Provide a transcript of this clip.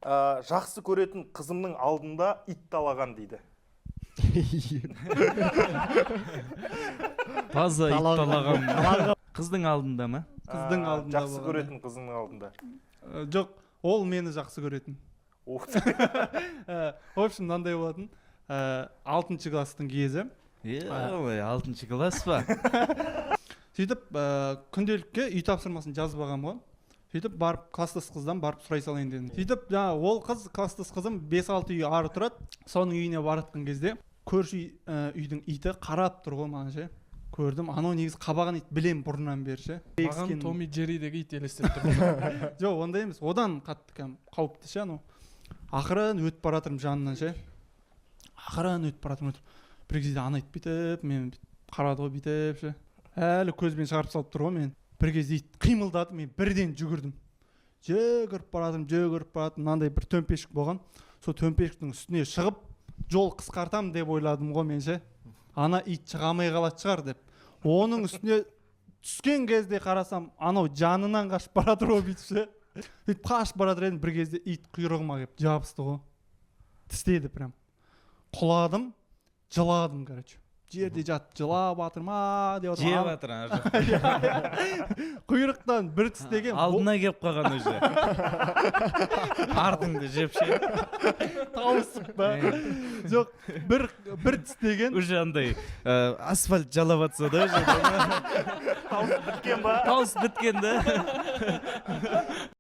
Жақсы көретін қызымның алдында ит талаған дейді. Таза ит Талаған. талаған. Қыздың алдында ма? Қыздың алдында Жақсы болған, көретін қызыңның алдында. Жоқ, ол мені жақсы көретін. Ух. В общем, мынандай болатын. Алтыншы класстың кезі. Е, ой, алтыншы класс па? Сөйтіп, күнделікке үй тапсырмасын жазбағанмын ғой. Сөйтіп барып, класстас қыздан барып сұрай салайын дедім. Сөйтіп жаңағы ол қыз, класстас қызым, 5-6 үй ары тұрады. Соның үйіне баратқан кезде көрші үйдің иті қарап тұр ғой маған ше. Көрдім, анау негізі қабаған ит, білем бұрыннан бері ше. Маған Том и Джерридегі ит елестеп тұр. Жоқ, ондай емес, одан қатты кәдімгі қауіпті ше анау. Ақырын өтіп бара жатырмын жанынан ше, ақырын өтіп бара жатырмын, өтіп, бір кезде ана ит бүйтіп мені бүйтіп қарады ғой, бүйтіп ше, әлі көзбен шығарып салып тұр ғой мені. Бір кезде ит қимылдады, мен бірден жүгірдім, жүгіріп бара жатырмын, жүгіріп бара жатырмын. Мынандай бір төмпешік болған, сол төмпешіктің үстіне шығып, жол қысқартамын деп ойладым ғой мен ше, ана ит шыға алмай қалатын шығар деп. Оның үстіне түскен кезде қарасам, анау жанынан қашып бара жатыр ғой бүйтіп ше. Сөйтіп қашып бара жатыр едім, бір кезде ит құйрығыма келіп жабысты ғой, тістеді прям. Құладым, жыладым, короче, жерде жатып жылап жатырмын, а деп Жеп жатырмын. жатыр ана жақта. Құйрықтан бір тістеген. Алдына келіп қалған уже, артыңды жеп ше. Тауысып па? Жоқ, бір тістеген. Уже андай асфальт жалап жатса да уже. Тауыс біткен ба? Тауыс біткен да.